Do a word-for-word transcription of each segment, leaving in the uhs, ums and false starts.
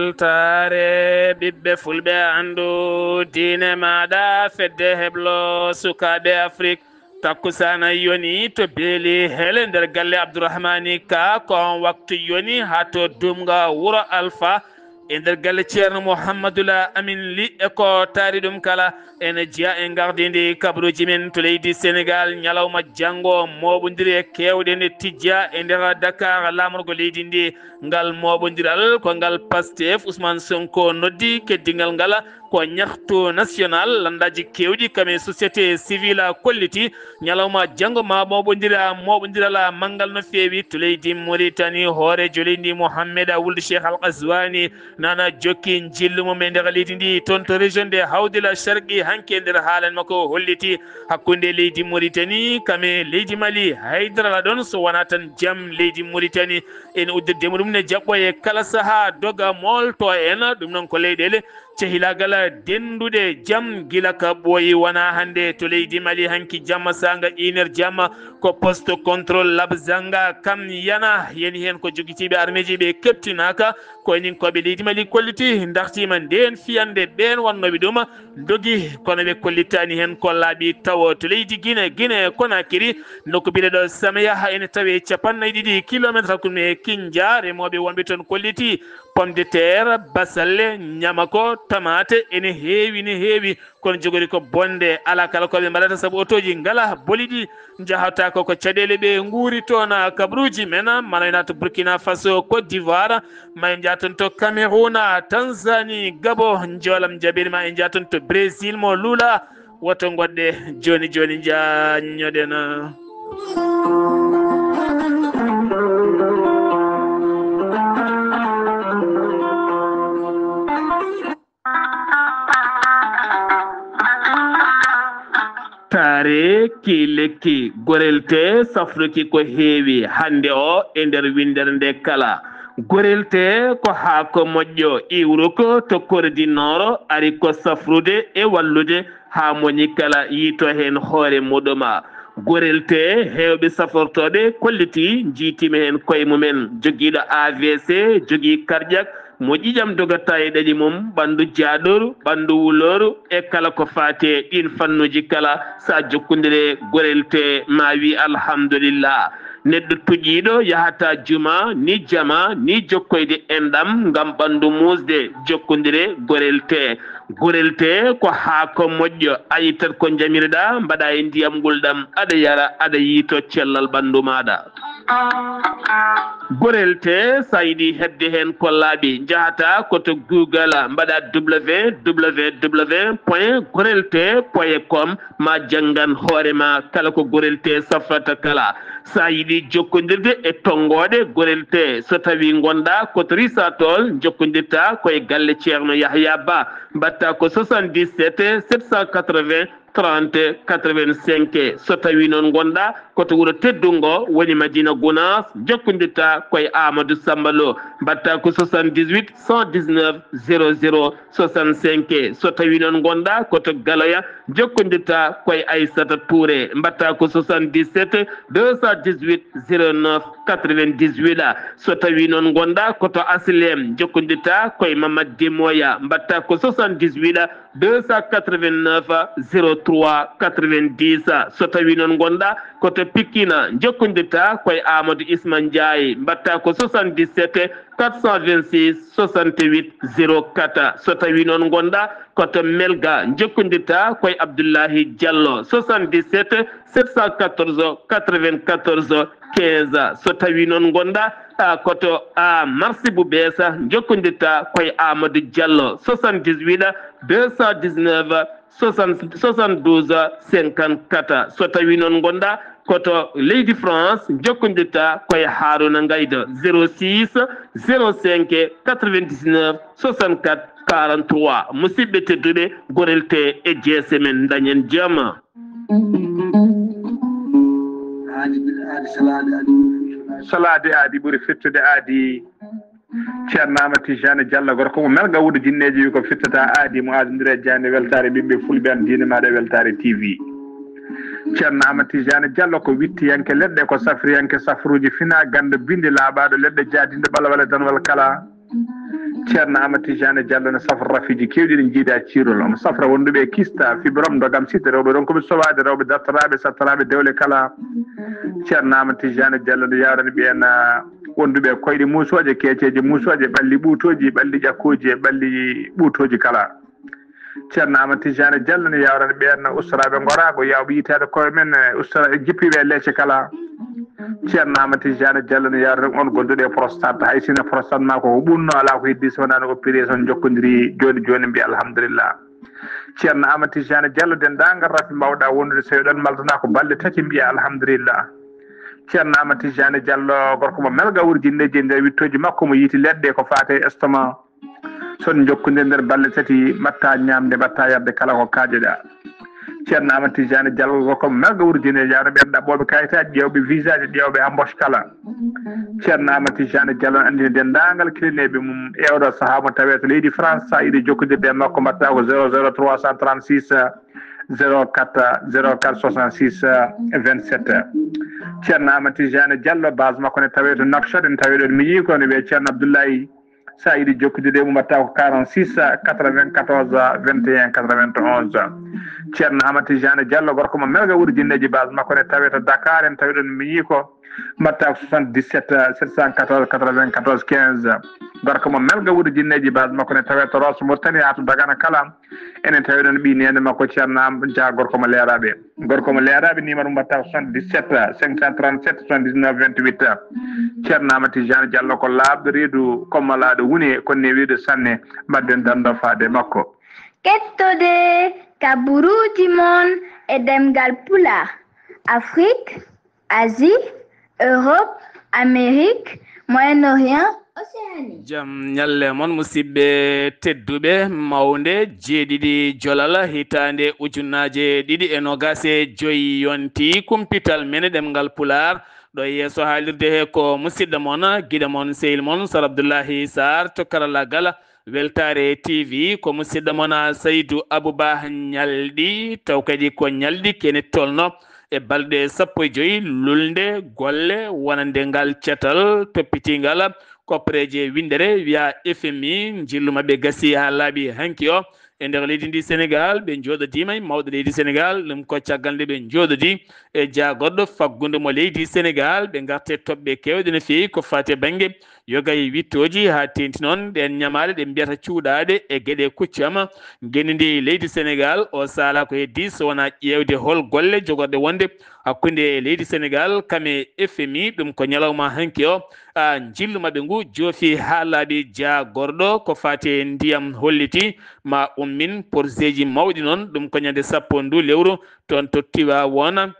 Weltaare ɓiɓɓe fulɓe, anndu diine maaɗa, fedde heblo sukaaɓe Afrik. Takkusaana yoni to beeli hele nder galle Abdourahmani Ka, ko on waktu yoni haa to Dumga wuro Alfa, e nder galle Ceerno Mouhamadoul Amin Ly, e ko taari ɗum kala. Ene jeyaa e gardinde kabaruuji men to leydi Senegaal, ñalawma janngo mooɓondire keewɗe ne tijja e nder Dakar, laamorgo leydi ndi. Ngal mooɓondiral ko ngal Pastef, Ousmane Sonko noddi, keddigal ngal ko ñaxtu national, lanndaaji keewɗi kam e société civile kolliti. Ñalawma janngo ma mooɓondira, mooɓondiral manngal no feewi to leydi Mauritanie. Hooreejo leydi ndi, Mohamed Wuld Cheikh Al Ghazouani, nana jokki njillu mum e nder leydi ndi, toon to région de Hawdila Sharqi, hanki e nder haalande makko o holliti hakkunde leydi Mauritanie kam e leydi Mali, haydara alaa ɗoon so wonaa tan jam leydi Mauritanie. Ene uddirde muɗum ne jaɓɓo e kala sahaa, doga moolto en. Ɗum noon ko leyɗeele cehilaagal denndude jam gila ka ɓooyi, wonaa hannde to leydi Mali. Hanki jamma saanga une heure jamma ko poste contrôle Labzanga kam yana, yani heen ko jogitiiɓe armeeji ɓe keptinaaka. Ko enen koɓe leydi Mali kolliti, ndartiima ndeen fiyannde, ɓeen wannooɓe ɗum ndogi, kono ɓe kollitaani heen ko laaɓi tawo. To leydi Gine, Gine Konakiri, nokku biyeteeɗo Sameya, ene tawe capanɗe nayi ɗiɗi kilometre hakkunde e Kinja. Remooɓe wonɓe toon kolliti pomme de terre, basalle, ñamako, tamaate, ene heewi, ne heewi. Kono jogori ko bonde, alaa kala ko ɓe mbaɗata, sabu otooji ngalaa, boli ɗi njahata ko, ko caɗeele ɓe nguuri toon. Kabaruuji men, ma en njaah to Burkina Faso, Côte d'Ivoire, ma en njaah toon to Cameroun, Tanzanie, Gabon, njoolam jaɓiri, ma en njaah toon to Brésil, mo Lula, woto ngoɗɗe jooni jooni, njaññoɗen. Taare ki lekki, gorelte safruki ko heewi hannde o e nder winndere nde kala. Gorelte ko haako moƴƴo, iwruko to Kordi Nooro, ari ko safrude e wallude haa moñi kala yiito heen hoore muɗum. Gorelte, heewɓe safortooɓe kolliti, njiitima heen koye mumen. Jogiiɗo A V C, jogii cardiaque, mo ƴiƴam dogata e ɗaɗi mum, ɓanndu jaaɗooru, ɓanndu wulooru, e kala ko faati e ɗiin fannuuji kala, so a jokkondire gorelte, ma wi alhamdulillah. Neɗɗo tuƴiiɗo yahata juma, ni jama, ni jokkoyde enɗam, ngam ɓanndu muusde, jokkondire gorelte. Gorelte ko haako moƴƴo, a ittat ko njamirɗa, mbaɗa e ndiyam ngulɗam, aɗa yara, aɗa yiito cellal ɓanndu maaɗa. Gorelte, so a yiɗi heɓde heen ko laaɓi, njahata ko to Google, mbaɗa W W W point gorelte point com, ma janngan hoore ma kala ko gorelte safrata kala. So a yiɗi jokkondirde e tonngooɗe gorelte, so tawii ngonɗa ko to Risatol, njokkondirta ko e galle Ceerno Yahya Ba, mbaɗta ko soixante-dix-sept sept cent quatre-vingts trente quatre-vingt-cinq. So tawii noon ngonɗa ko to wuro teddungo, woni Madina Gunaas, njokkondirta ko e Amadou Samba Lo, mbaɗta ko soixante-dix-huit cent dix-neuf zéro zéro soixante-cinq. So tawii noon ngonɗa ko to Galoya, njokkondirta ko e Aissata Touré, mbaɗta ko soixante-dix-sept deux cent dix-huit zéro neuf quatre-vingt-dix-huit. So tawii noon ngonɗa ko to Aslem, njokkondirta ko e Mamad Demoya, mbaɗta ko soixante-dix-huit deux cent quatre-vingt-neuf zéro trois quatre-vingt-dix. So tawii noon ngonɗa ko to Pikine, njokkondirta ko e Amadou Isma Ndiaye, mbaɗta ko soixante-dix-sept quatre cent vingt-six soixante-huit zéro quatre. So tawii noon ngonɗa ko to Melga, njokkondirta ko e Abdoulahi Diallo, soixante-dix-sept sept cent quatorze quatre-vingt-quatorze quinze. So tawii noon ngonɗa, a, ko to, a, Marsi Bubesa, njokkondirta ko e Amadou Diallo, soixante-dix-huit deux cent dix-neuf soixante, soixante-douze cinquante-quatre. So tawii noon ngonɗa ko to leydi France, njokkondirta ko e Haruna Ngaydo, zéro six zéro cinq quatre-vingt-dix-neuf soixante-quatre quarante-trois. Musidɓe tedduɓe, gorelte e jeese men, dañen jam. Salaade aadi ɓuri fettude aadi. Ceerno Amadou Tijani Diallo, gorko mo Melga, wuuro Jinneeji, wi ko fittata aadi mo aadondire jande. Weltaare ɓiɓɓe fulɓe, an diine maaɗa, Weltaare T V. Ceerno Amadou Tijani Diallo ko wittiyanke leɗɗe, ko safriyanke safruuji fina, ganndo bindi laaɓaaɗo leɗɗe, jaadinɗo ɓalwale danwal kala. Ceerno Amadou Tidiane Diallo ne safra rafiiji keewɗi ɗi njiida ciirol. Omo safra wonduɓe e kista, fibrome, ndogam, site, rewɓe ronkuɓe sowaade, rewɓe dartoraaɓe, sattoraaɓe dewle kala. Ceerno Amadou Tidiane Diallo ne yawrani ɓeen, ah, wonduɓe e koyɗe muusooje, keeceeje muusooje, ɓalli ɓuutooji, ɓalli ƴakkooji e ɓalli ɓuutooji kala. Ceerno Amadou Tidiane Diallo ne yawrani ɓeen ustoraaɓe ngoraago, yawɓe yitaade koye men, eh, ustora-, jippiiɓe e leece kala. Ceerno Amadou Tidiane Diallo ne yawrani on gonduɗo e prostate, hay sinno prostate ma ko ɓunno, alaa ko heddi so wonaa no opération, jokkondiri jooni jooni, mbiya alhamdulillah. Ceerno Amadou Tidiane Diallo, denndaangal rafi mbawɗa wondude, so eɗon maldana ko balɗe tati, mbiya alhamdulillah. Ceerno Amadou Tidiane Diallo, gorko mo melga wurjinneeji e nder wittooji makko, mo yiiti leɗɗe ko faate estomac. Son jokkondir nder balɗe tati, mbatta ñamde, mbatta yarde kala ko kaajoɗa. Ceerno Amadou Tidiane Diallo, gorko mo melga wurjinneeji, yawno ɓeen ɗaɓɓooɓe kayitaaji, ƴeewɓe visaaji, ƴeewɓe embauche kala. Ceerno Amadou Tidiane Diallo ne anndina denndaangal kilineeɓe mum e oɗo sahaa mo tawee to leydi France, so a yiɗi jokkondirde e makko, mbatta ko zéro zéro trois cent trente-six, zéro quatre, zéro quatre soixante-six, vingt-sept. Ceerno Amadou Tidiane Diallo, base makko ne tawee to Nouakchott, ene tawee ɗoon miñi ko ne wiyee Ceerno Abdoulaye. So a yiɗi jokkondirde e mum, mbatta ko quarante-six quatre-vingt-quatorze vingt et un quatre-vingt-onze. Ceerno Amadou Tidiane Diallo, gorko mo melga wurjinneeji, base makko ne tawee to Dakar, ene tawee ɗoon miñi ko, mbatta ko soixante-dix-sept sept cent quatorze quatre-vingt-quatorze quinze. Gorko mo melga wurjinneeji, base makko ne tawee to Rosso Mauritanie haa to Dagana kala. Enen tawi ɗoon ɓii neene makko Ceerno Am Dia, gorko mo Leeraaɓe. Gorko mo Leeraaɓe, numéro mum mbatta ko soixante-dix-sept cinq cent trente-sept soixante-dix-neuf vingt-huit. Ceerno Amadou Tidiane Diallo ko laaɓɗo reedu, kommalaaɗo wune, kono ne wiyde sanne, mbaɗden dando faade makko. Kettode ka buruuji mon e ɗemngal Pulaar, Afrique, Asie, Europe, Amérique, Moyen-Orient, Océanie. Jam ñalle mon, musidɓe tedduɓe, mawnde jeeɗiɗi jolal, hitaande ujunnaaje ɗiɗi e noogaas e joy yonti, kumpital men e ɗemngal Pulaar, ɗo e yeeso haalirde he ko musidɗo mon, giɗo mon, sehil mon, Sar Abdullahi Sarr, to karallaagal Weltaare T V, ko musidɗo mon Saydu Abuba Ñalɗi, taw kadi ko ñalɗi kene tolno e balɗe sappo e joy lulnde golle wonande ngal catal toppitiingal koppereeje winndere wiya F M I, njillu maɓɓe gasi haa laaɓi hanki o e nder leydi ndi Senegaal. Ɓe njooɗodiima e mawɗo leydi Senegaal, ɗum ko caggal nde ɓe njooɗodi e jaagorɗo faggudu mo leydi Senegaal. Ɓe ngarti e toɓɓe keewɗe no feewi ko faati e bannge yoga e wittooji, haa teeŋti noon ɗeen ñamaale ɗe mbiyata cuuɗaaɗe e geɗe kuccam. Ngenndi ndi leydi Senegaal o saalaa ko heddii so wonaa ƴeewde hol golle jogorɗe wonde hakkunde leydi Senegaal kam e F M I. Ɗum ko ñalawma hanki o, a, njillu maɓɓe ngu joofi haa laaɓi jaagorɗo ko faati e ndiyam holliti ma ummin porseeji mawɗi noon. Ɗum ko ñande sappo ndu lewru toon to Tiwaawoon.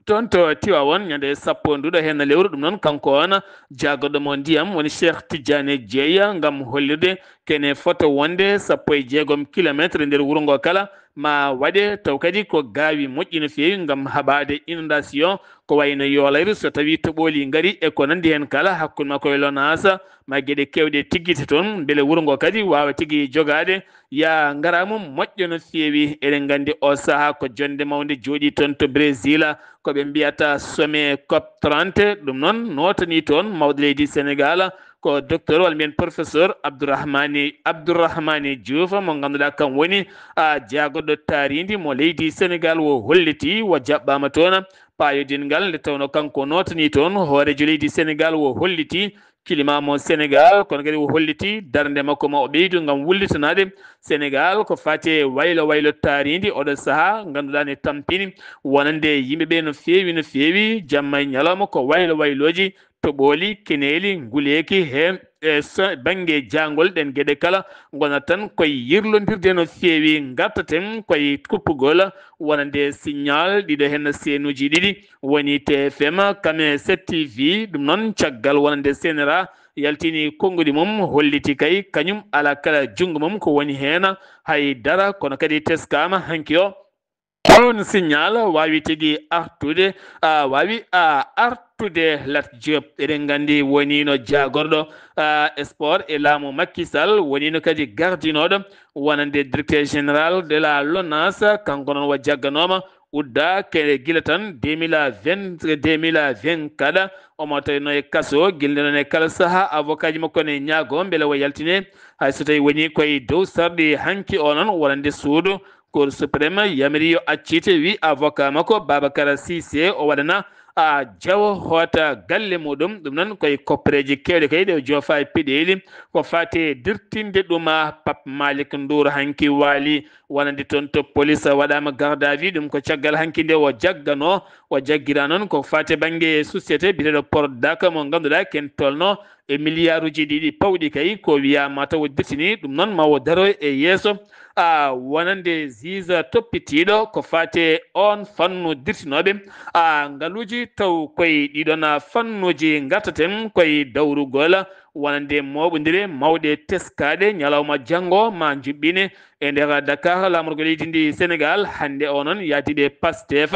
Toon to Tiwaawoon, ñande sappo nduɗo heen lewru, ɗum noon kanko on jaagorɗo mo ndiyam woni Cheikh Tidiane Dieye, ngam hollirde kene foto wonde sappo e jeegom kilometre nder wuro ngo kala ma waɗe, taw kadi ko gaawi moƴƴi no feewi ngam haɓaade inondation, ko wayno yoolayre so tawii toɓooli ngarii e ko nanndi heen kala, hakkunde makko e Lonase, ma geɗe keewɗe tiggite toon, mbele wuro ngo kadi waawa tigi jogaade ya ngaraamu moƴƴo no feewi. Eɗen nganndi o sahaa ko jonnde mawnde jooɗii toon to Brésil, ko ɓe mbiyata sommet COP trente. Ɗum noon nootanii toon mawɗo leydi Senegaal, ko docteur walla mbiyen professeur Abdourahmani, Abdourahmani Diouf, mo ngannduɗaa kam woni, a, jaagorɗo taariindi mo leydi Senegaal, o holliti o jaɓɓaama toon paayodingal, nde tawnoo kanko nootanii toon hooreejo leydi Senegaal, o holliti climat mo Senegaal, kono kadi o holliti darnde makko ma o ɓeydu ngam wullitanaade Senegaal ko faati e waylo waylo taariindi oɗo sahaa, ngannduɗaa ne tampini wonande yimɓe ɓe no feewi, no feewi, jamma e ñalawma ko waylo waylooji, toɓooli, keneeli, nguleeki, he, e so, bannge jaangol, ɗeen geɗe kala ngonat tan koye yirlondirde no feewi, ngartaten koye kuppugol wonande signal ɗiɗo heen seenuuji ɗiɗi, woni T F M, kam e sept T V. Ɗum noon, caggal wonande C N R A yaltini konnguɗi mum, holliti kay kañum alaa kala junngo mum ko woni heen hay dara, kono kadi teskaama hanki o. Oon signal waawi tigi artude, a, waawi, a, artude Lat Diop. Eɗen nganndi woniino jaagorɗo, a, sport e laamu Macky Sall, woniino kadi gardinooɗo wonande directeur général de la Lonase, kanko noon o jagganooma udda ke gila tan deux mille vingt, deux mille vingt-quatre. Omo tawi no e kaso, gilde noon e kala saha avocat ji makko ne ñaago mbele o yaltine. Hay so tawi woni koye dow sarɗi hanki o noon, wonande suudu Cour suprême yamiri yo accite, wi avocat makko Babacar Cissé, o waɗana a jawo hoota galle muɗum. Ɗum noon koye koppereji kewɗe kay ɗe o joofa e peɗeli ko fate dirtinde ɗum a Pape Malick Ndour hanki waali. Wonande toon to police waɗaama garde à vue, ɗum ko caggal hanki nde o jaggano. O jaggira noon ko fate bannge société biyeteeɗo Prodac mo ngannduɗaa ken tolno e milliarduji ɗiɗi pawɗi kay, ko wiyaama taw o dirtini ɗum noon ma o daro e yeeso a wonande juge toppitiiɗo ko fate on fannu dirtinooɓe a ngaluuji taw koye ɗiɗon fannuuji ngartaten koye dawrugol wonande mooɓondire mawɗe teskaaɗe ñalawma janngo ma njuɓɓine e nder Dakar, laamorgo leydi ndi Sénégal. Hannde o noon yaadiiɓe Pastef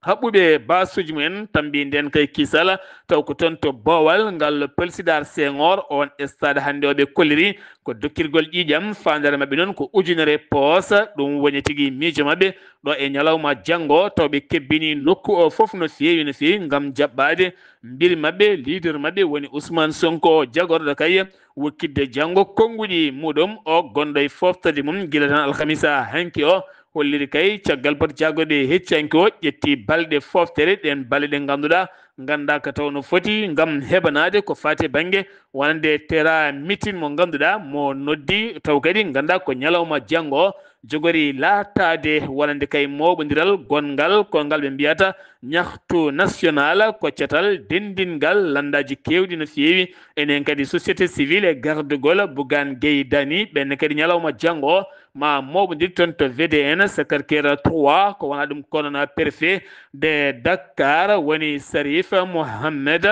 haɓɓuɓe baasuuji mumen tambi nden kay kisal taw ko toon to Boowal ngal Pelsidar Senghor, on stade hannde o ɓe kolliri ko dokkirgol ƴiiƴam. Faandaare maɓɓe noon ko ujunere poos, ɗum woni tigi miijo maɓɓe ɗo e ñalawma janngo taw ɓe kebbini nokku o fof no feewi no feewi ngam jaɓɓaade mbiri maɓɓe. Leader maɓɓe woni Ousmane Sonko, jagorɗo kay wokkitde janngo konnguɗi muɗum o gonɗo e foftorde mum gila tan alhamisa hanki o. Holliri kay caggal batu jagorɗe hecci hanki o ƴetti balɗe foftere, ɗen balɗe ɗe ngannduɗaa nganndaa ka taw no foti ngam heɓanaade ko faati bannge wonande tera mitin mo ngannduɗaa mo noddi taw kadi nganndaa ko ñalawma janngo o jogori laataade wonande kay mooɓondiral gonngal ko ngal ɓe mbiyata ñaxtu national ko catal denndingal lanndaaji keewɗi no feewi. Enen kadi société civile e gardugol Bougane Gueye Dany, ɓen kadi ñalawma janngo o ma mooɓondir toon to V D N Sacré-Cœur trois, ko wona ɗum kono na préfet de Dakar woni Sarif Mohamed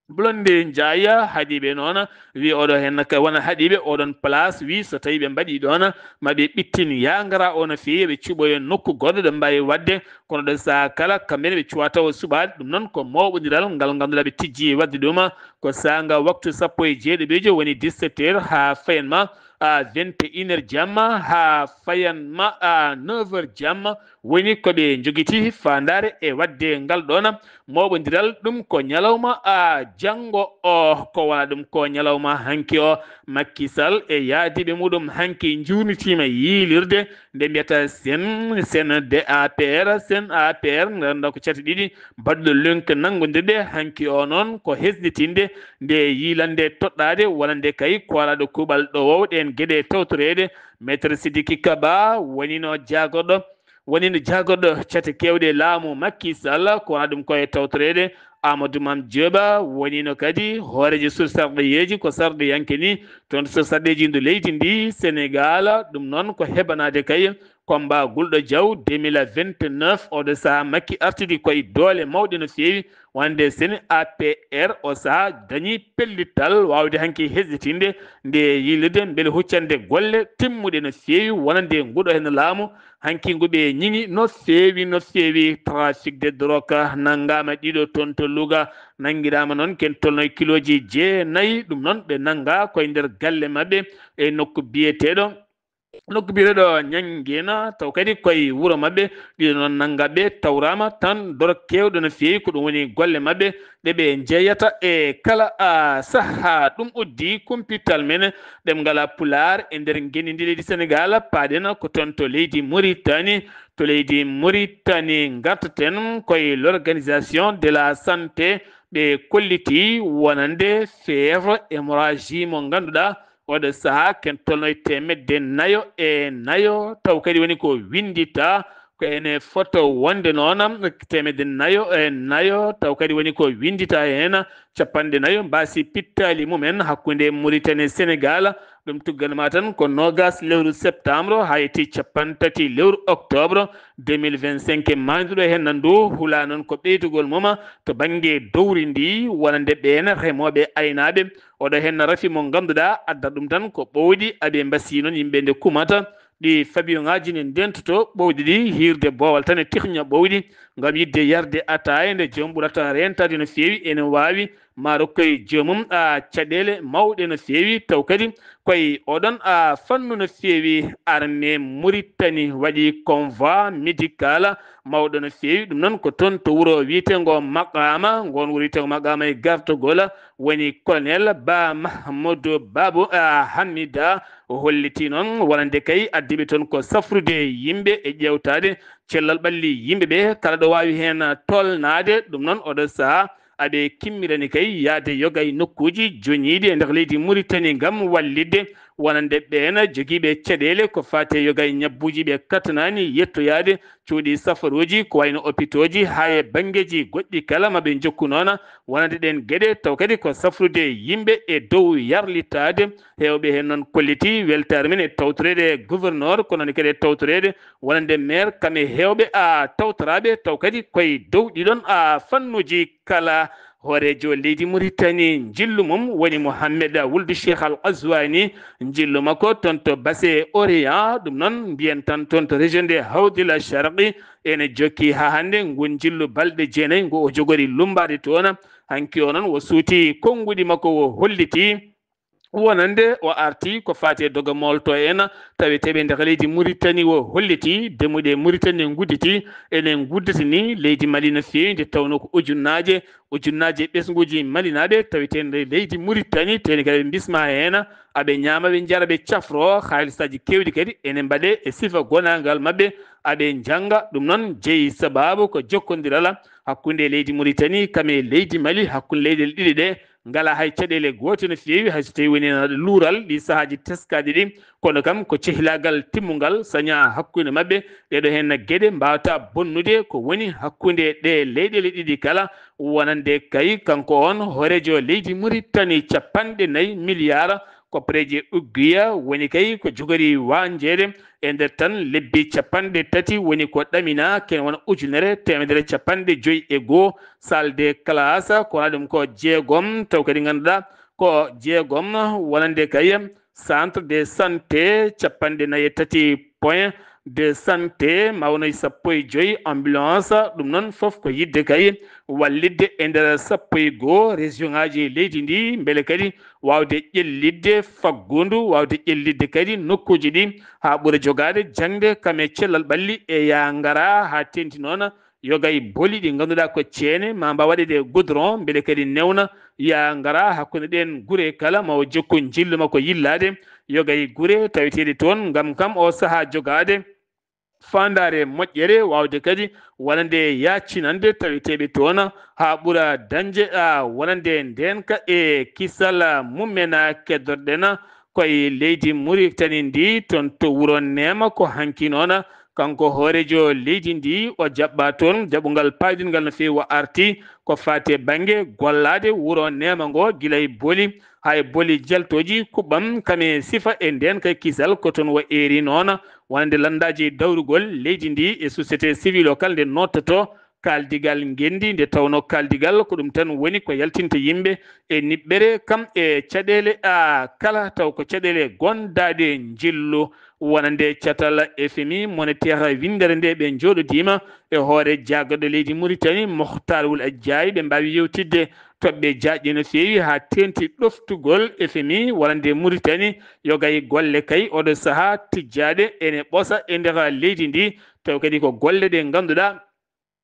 Blonde Ndiaye. Haɗiiɓe noon wi oɗo heen ka wona haɗiiɓe oɗon place wi so tawi ɓe mbaɗi ɗoon ma ɓe ɓittin ya ngara o no feewi ɓe cuɓoyo nokku goɗɗo ɗo mbaawi waɗde. Kono ɗo saha kala kamɓe ne ɓe cuwa tawa suɓaade ɗum noon ko mooɓondiral ngal ngannduɗaa ɓe tijji waɗde ɗum ko saha nga waktu sappo e jeeɗiɓejo woni dix-sept heures haa fayan ma a vingt et une heures jamma haa fayan ma a neuf heures jamma. Woni ko ɓe njogiti faandaare e waɗde ngal ɗoon mooɓondiral. Ɗum ko ñalawma a janngo o ko wona ɗum ko ñalawma hanki o. Macky Sall e yaadiiɓe muɗum hanki njuurnitiima yiilirde nde mbiyata sen sen de A P R sen A P R ngannda ko cate ɗiɗi mbaɗɗo link nanngondirɗe hanki o noon ko hesɗitinde nde yiilande toɗɗaade wonande kay koolaɗo kuuɓal ɗowow ɗeen geɗe tawtoreede. Maître Sidiki Kaba wonino jaagorɗo wonino jaagorɗo cate keewɗe laamu Macky Sall ko wona ɗum koye tawtoreede. Amadou Mame Diop wonino kadi hooreejo sur sarɗiyeeji ko sarɗiyanke ni toon sur sarɗiyeeji ndu leydi ndi Sénégal. Ɗum noon ko heɓanaade kay combat Gulɗo Diaw deux mille vingt-neuf. Oɗo saha Macky artidi koye doole mawɗe no feewi wonande seni A P R o saha dañi pellital waawde hanki hesɗitinde nde yiilirde mbele huccande golle timmuɗe no feewi wonande nguɗo heen laamu hanki ngu ɓe ñiŋi no feewi no feewi. Trafic de drogue nanngaama ɗiɗo toon to Louga, nanngiraama noon ken tolno e kilooji jeenayi. Ɗum noon ɓe nannga koye nder galle maɓɓe e nokku biyeteeɗo nokku biyeteeɗo Ñanngena taw kadi koye wuro maɓɓe. Ɗiɗo noon nanngaɓe tawraama tan dorog keewɗo no feewi ko ɗum woni golle maɓɓe ɗe ɓe njeeyata e kala a saha. Ɗum uddi kumpital men ɗemngal pulaar e nder ngenndi leydi Sénégal. Paaɗen ko toon to leydi Mauritanie. To leydi Mauritanie ngartaten koye l'organisation de la santé ɓe kolliti wonande fièvre hémorragie mo ngannduɗaa oɗo saha ken tolno e teemedde nayo e nayo taw kadi woni ko winndita ko ene foto wonde noon teemedde nayo e nayo taw kadi woni ko winndita heen capanɗe nayo mbaasi pittaali mumen hakkunde Mauritanie Sénégal. Ɗum tugganma tan ko noogas lewru septembre haa yetti capanɗe tati lewru octobre deux mille vingt-cinq. Maayduɗo heen ndu hula noon ko ɓeydugol mum to bannge dowri ndi wonande ɓeen remooɓe aynaaɓe. Oɗo heen rafi mo ngannduɗaa adda ɗum tan ko ɓowɗi aɓe mbasi noon yimɓe nde kumata ɗi fabiyoŋaaji ne ndentoto ɓowɗi ɗi hiirde boowal tan e tihña ɓowɗi ngam yiɗde yarde ataaya nde joom ɓurata reentaade no feewi ene waawi ma rokkoy joomum a caɗeele mawɗe no feewi taw kadi koye oɗon a fannu no feewi. Armée Mauritanie waɗi convoi médical mawɗo no feewi. Ɗum noon ko toon to wuro wiyeteengo Maqama, ngoon wuro wiyeteengo Maqama e gartogol woni colonel Ba Mahmoudou Babou, ah, Hamida. O holliti noon wonande kay addiɓe toon ko safrude yimɓe e ƴeewtaade cellal ɓalli yimɓe ɓe, kala ɗo waawi heen tolnaade. Ɗum noon oɗo sahaa aɓe kimmirani kay yahde yoga e nokkuuji joñiiɗi e nder leydi Mauritanie ngam wallitde wonande ɓeen jogiiɓe caɗeele ko faati e yoga e ñabbuuji ɓe kattanaani yettoyaade cuuɗi safaruuji ko wayno opitooji haa e banngeeji goɗɗi kala ma ɓe njokku noon wonande ɗeen geɗe, taw kadi ko safrude yimɓe e dow yarlitaade. Heewɓe heen noon kolliti weltaare mum e tawtoreede gouverneur, kono noon kadi e tawtoreede wonande maire, kam e heewɓe a tawtoraaɓe, taw kadi koye dow ɗiɗon a fannuuji kala. Hooreejo leydi Mauritanie, njillu mum woni Mohamed Wuld Cheikh Al Ghazouani, njillu makko toon to Basse Oriant, ɗum noon mbiyen tan toon to région de Hawdil Sharqi, ene jokki haa hannde. Ngun njillu balɗe jeenayi ngu o jogori lummbaade toon. Hanki o noon o suuti konnguɗi makko, o holliti wonande o arti ko faati e doga moolto en taweteeɓe nder leydi Mauritanie. O holliti demuɗe Mauritanie ngudditi, ene ngudditini leydi Mali no feewi, nde tawnoo ko ujunnaaje, ujunnaaje ɓesnguuji malinaaɓe taweteeɓe nder leydi Mauritanie, teeni kadi ɓe mbismaa heen, aɓe ñaama, ɓe njara, ɓe cafroo, haalisaaji keewɗi kadi ene mbaɗee e sifa gonaangal maɓɓe, aɓe njannga. Ɗum noon jeyi sabaabu ko jokkondiral hakkunde leydi Mauritanie kam e leydi Mali, hakkunde leyɗeele ɗiɗi ɗe, ngalaa hay caɗeele goote no feewi, hay so tawii woni luural ɗi sahaaji teskaaɗi ɗi, kono kam ko cehilaagal timmungal sañaa hakkunde maɓɓe. Ɗeɗo heen geɗe mbaawata bonnude ko woni hakkunde ɗe leyɗeele ɗiɗi kala, wonande kay kanko on hooreejo leydi Mauritanie, capanɗe nayi miliyaar koppareeje uggiya woni kay ko jogori wañjeede e nder tan lebbi capanɗe tati, woni ko ɗaminaa, ken wona ujunere teemedere capanɗe joyi e goo, salle de classe, ko wona ɗum ko jeegom, taw kadi ngannduɗaa ko jeegom wonande kay centre de santé capanɗe nayi e tati point de santé, mawnoy sappo e joyi ambulance. Ɗum noon fof ko yiɗde kay wallitde e nder sappo e goo région ŋaaji leydi ndi, mbele kadi waawde ƴellitde faggundu, waawde ƴellitde kadi nokkuuji ɗi haa ɓura jogaade jaŋde kam e cellal ɓalli e yaa ngara haa teeŋti noon yoga e boli ɗi ngannduɗaa ko ceene maa mbaaw waɗeede e goudron, mbele kadi newna yaa ngara hakkunde ɗeen gure kala, ma o jokku njillu makko yillaade yoga e gure taweteeɗe toon ngam kam o sahaa jogaade faandaare moƴƴere, waawde kadi wonande yaacinande taweteeɓe toon haa ɓura dañde, a, wonande ndeenka e kisal mum'en. Keddorɗen koye leydi Mauritanie ndi, toon to wuro Neema, ko hanki noon kanko hooreejo leydi ndi o jaɓɓaa toon jaɓungal paydingal no feewi. O arti ko faati e bannge gollaade wuro Neema ngo, gila e boli haa e boli jaltooji kuɓɓam kam e sifa e ndeenka e kisal, ko toon o eeri noon wonande lanndaaji dawrugol leydi ndi e société civile o kala nde noottoto kaaldigal ngenndi, nde tawnoo kaaldigal ko ɗum tan woni ko yaltinta yimɓe e niɓɓere kam e caɗeele, a, kala, taw ko caɗeele gondaaɗe njillu. Wonande catal F M I monétaire winndere nde ɓe njooɗodiima e hoore jaagorɗo leydi Mauritanie, Mohtar Wul Ajjaay, ɓe mbaawi yewtidde toɓɓe jaajɗe no feewi haa teeŋti ɗoftugol F M I wonande Mauritanie yoga e golle kay oɗo sahaa tijjaaɗe ene ɓosa e nder leydi ndi, taw kadi ko golle ɗe ngannduɗaa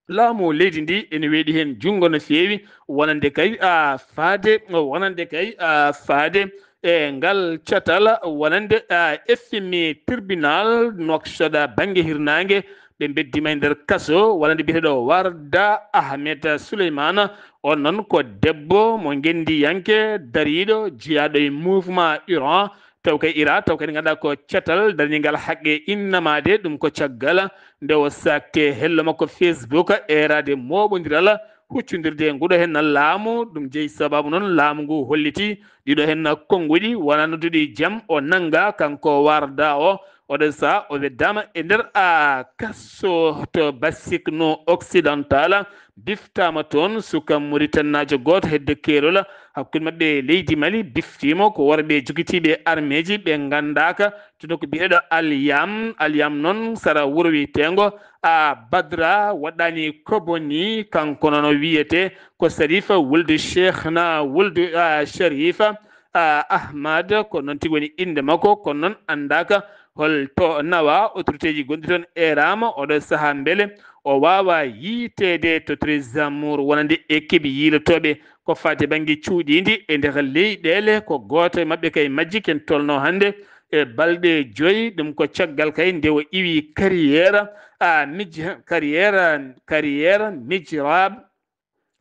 laamu leydi ndi ene weeɗi heen junngo no feewi, wonande kay, a, faade, wonande kay, a, faade e ngal catal, wonande, a, F M I tribunal Nouakchott bannge hirnaange, ɓe mbeddiima e nder kaso, wonande biyeteeɗo Warda Ahmed Souleymane. On noon ko debbo mo ngenndiyanke, dariiɗo, jeyaaɗo e mouvement Iran, taw kay Iran, taw kadi ngannduɗaa ko catal darningal haqqe innamaade, ɗum ko caggal nde o saakti e hello makko Facebook, eeraade mooɓondiral huccondirde e nguɗo heen laamu. Ɗum jeyi sabaabu noon laamu ngu holliti ɗiɗo heen konnguɗi wonaa nodduɗi jam, o nanngaa kanko Warda o. Oɗo sahaa o weddaama e nder, a, kaso to Basik no Occidental, biftaama toon suka Mauritannaajo gooto hedde keerol hakkunde maɓɓe e leydi Mali, biftiima ko worɓe jogitiiɓe armeeji ɓe nganndaaka, tuma ko biyeteeɗo Aliyam. Aliyam noon sara wuro wiyeteengo, a, Badra waɗɗaani Koboni, kanko noon o wiyetee ko Sarifa wuldu Cheikhna wuldu, a, Sharifa, ah, Ahmad, ko noon tigi woni innde makko, kono noon anndaaka hol to nawaa. Autorité ji gonɗi toon eeraama oɗo sahaa mbele o waawa yiiteede to Trésor wonande équipe yiilotooɓe ko faati bannge cuuɗiindi e nder leyɗeele. Ko gooto e maɓɓe kay majji, ken tolno hannde e balɗe joyi. Ɗum ko caggal kay nde o iwi carrière, a, mij-, carrière, carrière Mijrab,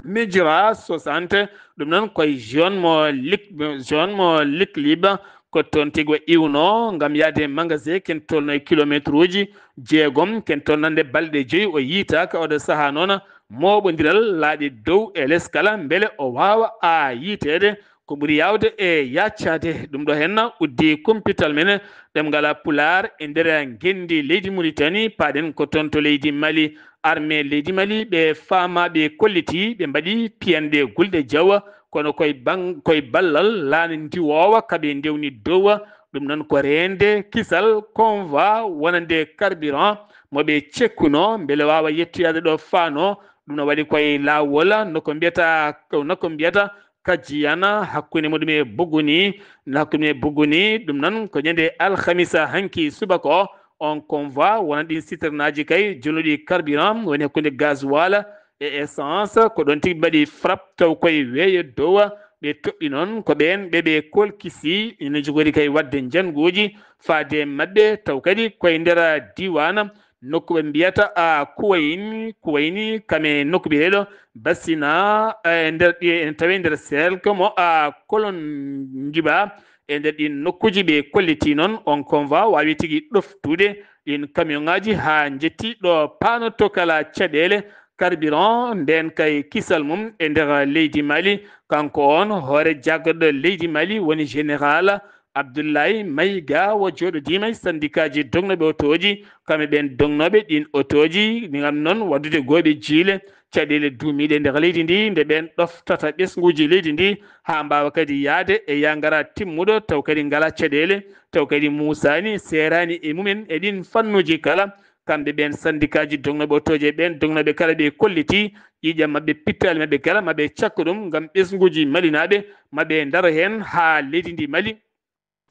Mijra soixante. Ɗum noon koye zone mo Lik-, zone mo Likliba, ko toon tigi o iwno ngam yahde magasin, ken tolno e kilometre uji jeegom, ken tolno nde balɗe joyi o yiitaaka. Oɗo sahaa noon mooɓondiral laaɗi dow e les kala, mbele o waawa a yiiteede ko ɓuri yaawde e yaaccade. Ɗum ɗo henna uddi kumpital men ɗemngal Pulaar e nder ngenndi leydi Muritani. Paaɗen ko toon to leydi Mali. Armée leydi Mali, ɓe faamaaɓe kolliti, ɓe mbaɗi piyanɗe gulɗe jawa, kono koye bang-, koye ballal laana ndiwoowa kaɓe ndewni dow. Ɗum noon ko reende kisal convoi wonande carburant mo ɓe cekkuno mbele waawa yettoyaade ɗo faano. Ɗum no waɗi koye laawol, no ko mbiyata, no ko mbiyata Kajiyana, hakkunde muɗum e Buguni, hakkunde muɗum e Buguni. Ɗum noon ko ñande alhamisa hanki subaka o, on convoi wonande ɗin citernaaji kay jolnuɗi carburant, woni hakkunde gasoil e essence. Ko ɗoon tigi mbaɗi frappe taw koye weeyo dow. Ɓe toɗɗi noon ko ɓeen ɓe ɓe kolkisi, ina jogori kay waɗde njannguuji faade e maɓɓe, taw kadi koye nder diiwaan nokku ɓe mbiyata, a, Kuwayni, Kuwayni, kam e nokku biyeteeɗo Basina, e nder ɗi, ene tawee nder cercle mo, a, Kolonjiba. E nder ɗin nokkuuji ɓe kolliti noon, on convoi waawi tigi ɗoftude ɗin camion ŋaaji haa njetti ɗo paanoto kala caɗeele carburant, ndeen kay kisal mum e nder leydi Mali. Kanko on hoore jagorɗo leydi Mali woni Général Abdoulaye Maïga, o jooɗodiima e sandikaaji dognooɓe otooji, kamɓe ɓeen dognooɓe ɗin otooji, ngam noon waɗdude gooɓe jiile, caɗeele duumiiɗe nder leydi ndi, nde ɓeen ɗoftata ɓesnguuji leydi ndi, haa mbaawa kadi yahde e yangara timmuɗo, taw kadi ngalaa caɗeele, taw kadi muusaani, seeraani e mumen e ɗin fannuuji kala. Kamɓe ɓeen sandikaaji dognooɓe otooji e ɓeen dognooɓe kala, ɓe kolliti ƴiiƴam maɓɓe, pittaali maɓɓe kala, ma ɓe cakka ɗum ngam ɓesnguuji malinaaɓe, ma ɓe ndaro heen haa leydi ndi Mali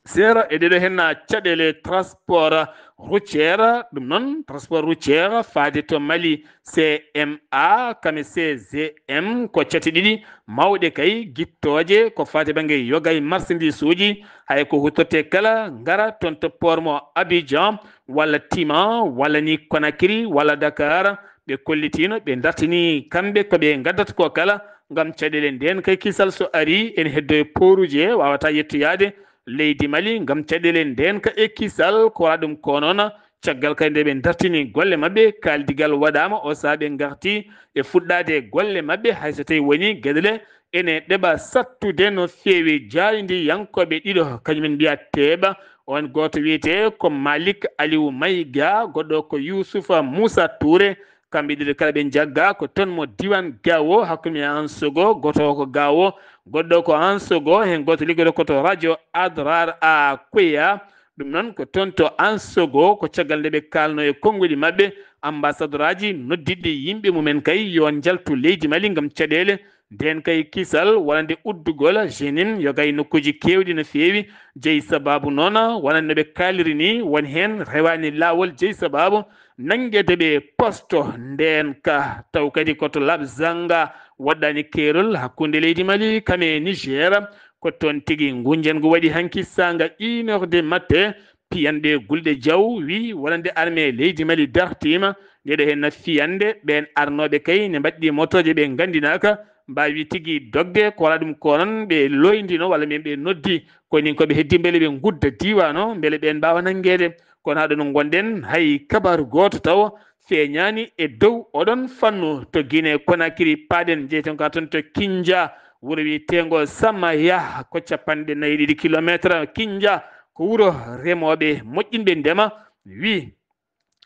seera e ɗeɗo heen caɗeele transport routier. Ɗum noon, transport routier faade to Mali, C M A, kame C G M, ko cate ɗiɗi mawɗe kay gittooje ko faade bannge yoga e marchandise uji, hay ko huutorte kala ngara toon to port mo Abidjan, walla Tima, walla ni Conakry, walla Dakar. Ɓe kollitiino, ɓe dartini kamɓe ko ɓe ngaddata ko kala ngam caɗeele. Ndeen kay kisal so arii, ene heddoo e pooruuji he waawata yettoyaade leydi Mali ngam caɗeele ndeen ka e kisal ko waɗa ɗum ko noon. Caggal kadi nde ɓe dartini golle maɓɓe, kaaldigal waɗaama, o sahaa ɓe ngarti e fuɗɗaade golle maɓɓe, hay so tawii woni geɗele ene ɗeɓa sattude no feewi. Jaayndiyankooɓe ɗiɗo, kañumen mbiya teeɓa, on gooto wiyetee ko Malik Aliou Maïga, goɗɗo ko Youssoufa Moussa Touré. Kamɓe ɗiɗo kala ɓe njagga ko toon mo diiwaan Gao, hakkunde Ansogo, gooto ko Gao, goɗɗo ko Ansogo, heen gooto liggoto ko to radio Adrar a Kouya. Ɗum noon ko toon to Ansogo, ko caggal nde ɓe kaalno e konnguɗi maɓɓe, ambassadeur aji noddiɗi yimɓe mumen kay yo njaltu leydi Mali ngam caɗeele. Ndeen kay kisal wonande uddugol Jenin yoga e nokkuuji keewɗi no feewi, jeyi sabaabu noon wonande no ɓe kaaliri ni, won heen rewaani laawol, jeyi sabaabu nanngeede ɓe posto. Ndeen ka taw kadi ko to Labzanga woɗɗaani keerol hakkunde leydi Mali kam e Niger. Ko toon tigi ngunjanngu waɗi hanki saanga une heure de matin, piyanɗe gulɗe jaw wi wonande armée leydi Mali dartiima. Ndeɗo heen fiyannde, ɓeen arnooɓe kay ne mbaɗɗi motooje ɓe nganndinaaka, mbaawi tigi dogde, ko wala ɗum ko noon ɓe looyndino walla mbiyen ɓe noddi ko nin ko ɓe heddi mbele ɓe ngudda diiwaan o, mbele ɓeen mbaawa nanngeede. Kono haa ɗo no ngonɗen, hay kabaaru gooto taw feeñaani e dow oɗon fannu. To Guinée Conakry paaɗen, njeyten ka toon to Kindia, wuro wiyeteengo Samaya, ko capanɗe nayi e ɗiɗi kilometre Kindia, ko wuro remooɓe moƴƴinɓe ndema, wi,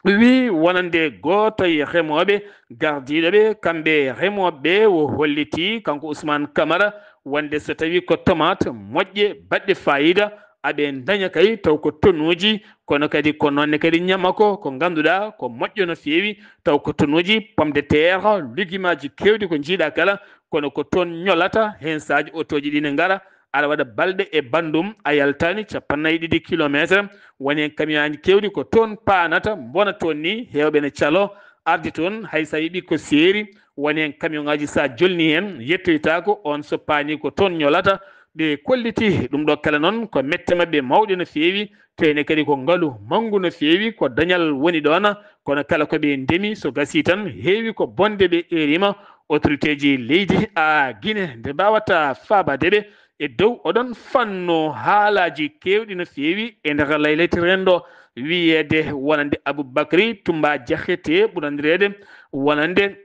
wi wonande gooto e remooɓe gardiiɗo ɓe, kamɓe remooɓe ɓe, o holliti, kanko Ousmane Camara, wonde so tawii ko tomate moƴƴe, baɗɗe faayiida, aɓe ndaña kay taw ko tonuuji, kono kadi ko noon ne kadi ñamako, ko ngannduɗaa ko moƴƴo no feewi, taw ko tonuuji, pomme de terre, legumaaji keewɗi ko njiiɗaa kala, kono ko toon ñolata, heen saaji otooji ɗi ne ngara, aɗa waɗa balɗe e banndum, a yaltaani capanɗe nayi ɗiɗi kilomeetre. Woni heen kamiyaaji keewɗi ko toon paanata, mbona toon ni, heewɓe ne calo arde toon, hay so a yiɓi ko seeri, woni heen kamiyonŋaaji so a jolni heen, yettoytaako, on so paani ko toon ñolata. Ɓe kolliti ɗum ɗo kala noon ko mette maɓɓe mawɗe no feewi, teyne kadi ko ngalu manngu no feewi, ko dañal woni ɗoon, kono kala ko ɓe ndemi so gasii tan heewi ko bonde ɓe eerima autorité ji leydi a Guinée nde mbawata faabaade ɓe e dow oɗon fannu haalaaji keewɗi no feewi e nder laylati renndo wiyeede wonande Aboubacry Toumba Diakhaté ɓurandireede wonande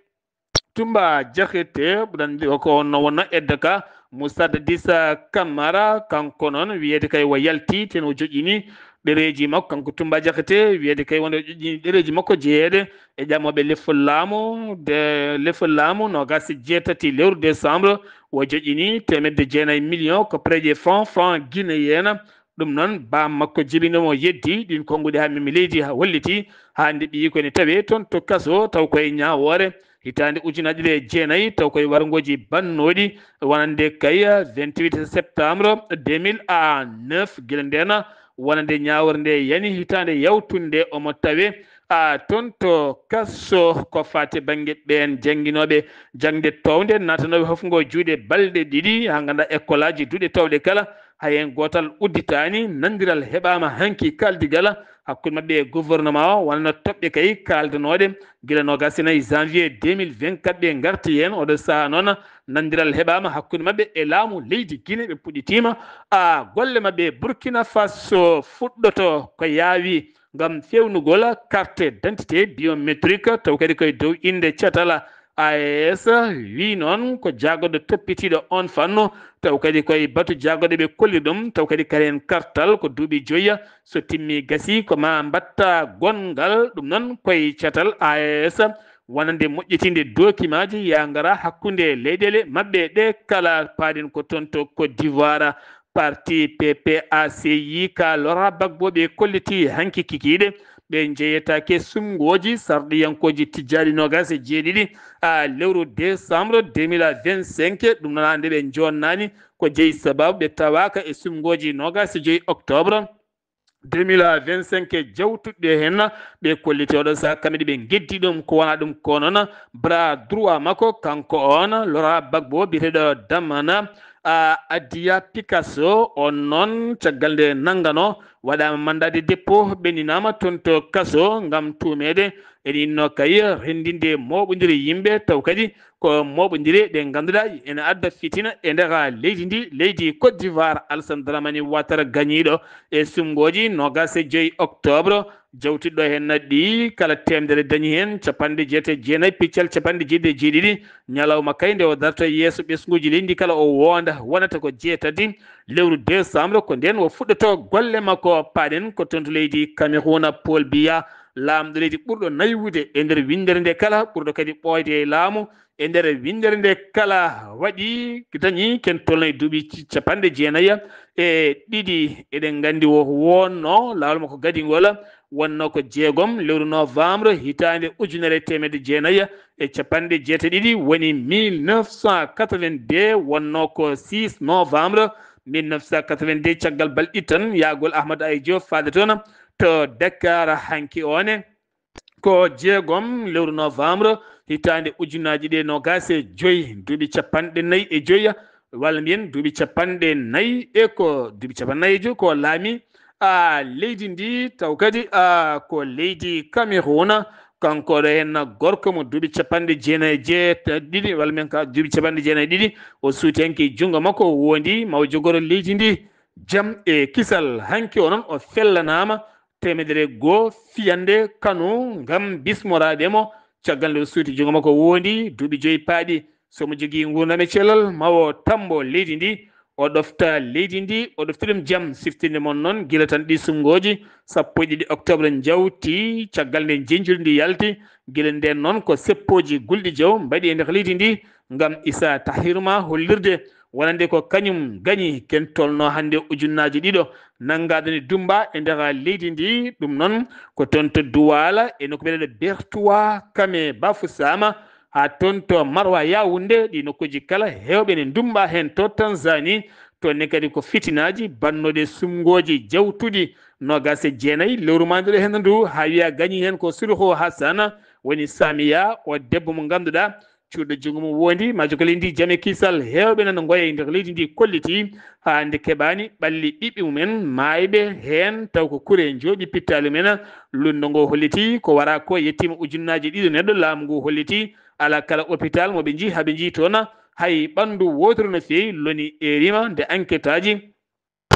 Toumba Diakhaté ɓurandireede ko on no wonno edda ka Moussa Dadis Camara, kanko noon wiyeede kay o yalti ten o joƴƴini ɗereeji makko, kanko Toumba Diakhaté wiyeede kay wonde o joƴƴini ɗereeji makko jeyeede e ƴamooɓe lefol laamu de lefol laamu noogaas e jeetati lewru décembre, o joƴƴini teemedde jeenayi million ko prêt franc franc guinéen. Ɗum noon baam makko jibinoo mo yeddi ɗin konnguɗi haa memi leydi haa holliti haa nde ɓiyi ko ene tawee toon to kaso taw koye ñaawoore hitaande ujunaaji ɗiɗi e jeenayi taw koye warngooji bannooɗi wonande kay vingt-huit septembre deux mille neuf gila ndeen wonande ñaawoore nde yani hitaande yawtunde omo tawe a toon to kaso ko faati bannge ɓeen jannginooɓe jaŋde townde naatanooɓe hofngo juuɗe balɗe ɗiɗi haa ngannduɗaa école aji duɗe towɗe kala hay heen gootal udditaani. Nanndiral heɓaama hanki kaaldigal hakkunde maɓɓe e gouvernement o wonano toɓɓe kay kaaldanooɗe gila noogaas e nayi janvier deux mille vingt-quatre ɓe ngarti heen oɗo sahaa noon nanndiral heɓaama hakkunde maɓɓe e laamu leydi Guinée ɓe puɗɗitiima a golle maɓɓe Burkina Faso fuɗɗoto ko yaawi ngam feewnugol carte d'identité biométrique taw kadi koye dow innde catal A E S wi noon ko jaagoɗo toppitiiɗo on fannu taw kadi koye batu jaagoɗo ɓe kolli ɗum taw kadi karen kartal ko duuɓi joyya so timmi gasi ko ma mbatta gonngal ɗum noon koye catal A E S wonande moƴƴitinde dokimaaji ya ngara hakkunde leyɗeele maɓɓe ɗe kala paaɗen ko toon to Côte d'Ivoire. Parti P P A C I ka Laurent Gbagbo ɓe kolliti hanki kikiiɗe ɓe njeyetaake sumngooji sarɗiyankooji tijjaaɗi noogaas e jeeɗiɗi a lewru décembre deux mille vingt-cinq ɗum noon nde ɓe jonnani ko jeyi sababu ɓe tawaaka e sumngooji noogaas e joyi octobre deux mille vingt-cinq jawtuɗe heen ɓe kolliti oɗo saha kamɓe ɗi ɓe geddi ɗum ko wona ɗum ko noon bras droit makko kanko on Laurent Gbagbo biyeteeɗo Damana a Adia Picasso on noon caggal nde nanngano waɗaama mandat de dépôt ɓenninaama toon to kaso ngam tuumeede ene innoo kay renndinde mooɓondire yimɓe taw kadi ko mooɓondire ɗe ngannduɗaa ene adda fitina e nder leydi ndi leydi Côte d'Ivoire Alassane Dramane Ouattara gañiiɗo e sumngooji noogaas e joyi octobre jawtuɗo heen ɗi kala teemedere dañi heen capanɗe jeetati e jeenayi piccal capanɗe jeeɗiɗi e jeeɗiɗi ñalawma kay nde o darta yeeso ɓesnguuji leydi ndi kala o woonda wonata ko jeetati lewru décembre ko ndeen o fuɗɗoto golle makko paaɗen ko toon to leydi Cameroun Paul Biya laamɗo leydi ɓurɗo naywude e nder winndere nde kala ɓurɗo kadi ɓooyde e laamu e nder winndere nde kala waɗi dañi ken tolno e duuɓi capanɗe jeenayi e ɗiɗi eɗen nganndi o wonno laawol makko gadingol wonno ko jeegom lewru novembre hitaande ujunere e teemedde jeenayi e capanɗe jeetati ɗiɗi woni mille neuf cent quatre-vingt-deux wonno ko six novembre mille neuf cent quatre-vingt-deux caggal balɗe ɗiɗi tan yahgol Ahmad Ahidjo faade toon to Dakar hanki one ko jeegom lewru novembre hitaande ujunaaji ɗe noogaas e joyi duuɓi capanɗe nayi e joyi walla mbiyen duuɓi capanɗe nayi e ko duuɓi capanɗe nayi e joyi ko laami a leydi ndi taw kadi a ko leydi Cameroun kanko ɗo heen gorko mo duuɓi capanɗe jeenayi e jeetati ɗiɗi walla mbiyen ka duuɓi capanɗe jeenayi e ɗiɗi o suuti hanki junngo makko wondi ma o jogoro leydi ndi jam e kisal hanki o noon o fellanaama teemedere goo fiyande kanu ngam bismoraade mo caggal nde o suuti junngo makko wondi duuɓi joyi paaɗi so mo jogii nguurndam e cellal ma o tammbo leydi ndi o ɗofta leydi ndi o ɗofti ɗum jam siftinde mon noon gila tan ɗi sumngooji sappo e ɗiɗi octobre njawti caggal nde njenjudi ndi yalti gila ndeen noon ko seppooji gulɗi jaw mbaɗi e nder leydi ndi ngam Issa Tahirou Ma hollirde wonande ko kañum gañi ken tolno hannde ujunnaaji ɗiɗo nanngaadani Dumba e nder leydi ndi. Ɗum noon ko toon to Duwala e nokku biyeteeɗo Bertoua Kame Bafoussam haa toon to Marwa Yaoundé ɗi nokkuuji kala heewɓe ne ndummba heen to Tanzanie Toon ne kadi ko fitinaaji bannooɗe sumngooji jawtuɗi noogaas e jeenayi lewru mawndu ɗo heen ndu, haa wiya gañi heen ko Sulhu Hassan, woni Samiya, o debbo mo ngannduɗaa cuuɗo junngo mum wondi, maajo ko leydi ndi jam e kisal, heewɓe nana ngoya e nder leydi ndi kolliti, haa hannde keɓaani ɓalli ɓiɓɓe mumen maayɓe heen, taw ko kure njooɗi pittaali mumen. Lunndo ngo holliti ko wara ko yettiima ujunnaaji ɗiɗo neɗɗo, laamu ngu holliti alaa kala hôpital mo ɓe njii, haa ɓe njii toon hay ɓanndu wooturu no feewi loni e rima, nde enquêtaaji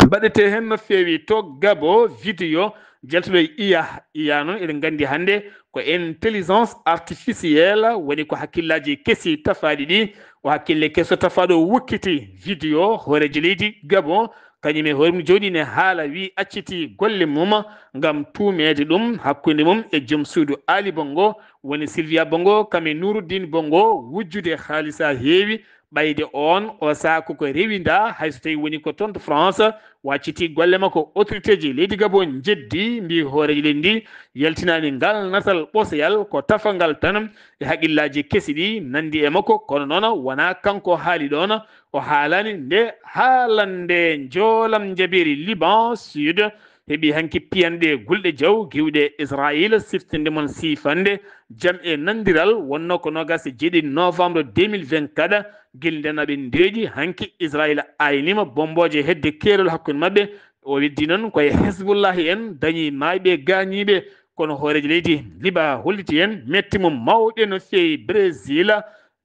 mbaɗetee heen no feewi to Gabo. Vidéo jaltuɗo e iya, iya noon eɗen nganndi hannde ko intelligence artificielle, woni ko hakkillaaji kesi tafaaɗi ɗi. O hakkille keso tafaaɗo wukkiti vidéo hooreejo leydi Gabo, kañum e hoore mum jooɗi ne haala, wi acciti golle mum ngam tuumeede ɗum hakkunde mum e joom suudu Ali Bongo, woni Sylvia Bongo, kam e Nuruddin Bongo, wujjude haalisa heewi. Ɓayde oon o sahaa koko rewinda, hay so tawi woni ko toon to France, wacciti golle makko. Autorité ji leydi Gabon njeddi, mbi hooreejo leydi ndi yaltinaani ngal natal ɓoseyal, ko tafangal tan e haqillaaji kesi ɗi nanndi e makko. Kono noon wonaa kanko haali ɗoon, o haalaani nde haalande njoolam njabeeri Liban Sud heɓi hanki piyanɗe gulɗe jaw giwɗe Israayil, siftinde mon siifande jam e nanndiral wonnoo ko noogaas e jeeɗiɗi novembre deux mille vingt-quatre, gila nde naɓe ndeeƴi hanki Israayil aynima bombooje hedde keerol hakkunde maɓɓe. O weddi noon ko e Hezbullahi en dañi maayɓe gaañiiɓe, kono hooreejo leydi Liba holliti en metti mum mawɗe no feewi Brésil.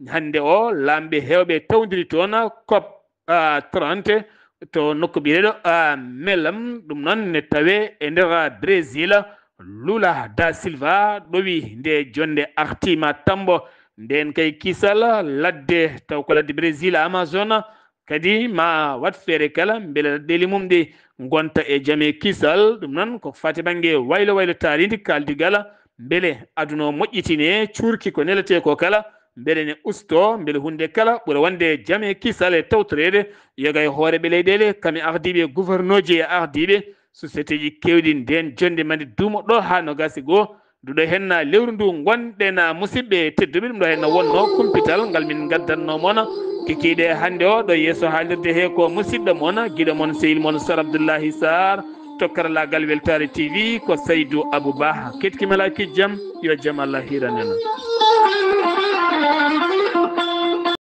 Hannde o laamɓe heewɓe tawdiri toon COP ah, trente to nokku biyeteeɗo ah, Melam. Ɗum noon ne tawee e nder ah, Brésil. Lula da Silva ɗowi nde jonnde artiima tambo. Ndeen kay kisal ladde, taw ko ladde Brésil Amazon, kadi ma waɗ feere kala mbele laddeeli mum ɗi ngonta e jam e kisal. Ɗum noon ko faati bannge waylo waylo taariindi kaaldigal, mbele aduna o moƴƴitine, cuurki ko neletee ko kala, mbele ne usto, mbele huunde kala ɓura wonde jam e kisal e tawtoreede, yoga e hooreeɓe leyɗeele, kam e ardiiɓe gouverneurji e ardiiɓe sociétéji keewɗi. Ndeen jonnde mande duumo ɗo haa noogaas e goo, ndu ɗo henna lewru ndu ngonɗen, musidɓe tedduɓe. Ɗum ɗo henna wonno kumpital ngal min ngaddanno mon kikiiɗe hannde o ɗo yeeso haalirde he ko musidɗo mon, giɗo mon, sehil mon Sar Abdoullahi Sarr. To karallaagal Weltaare T V ko Saydou Abou Ba. Keɗki malaaki jam, yo jam Allah hiiran en.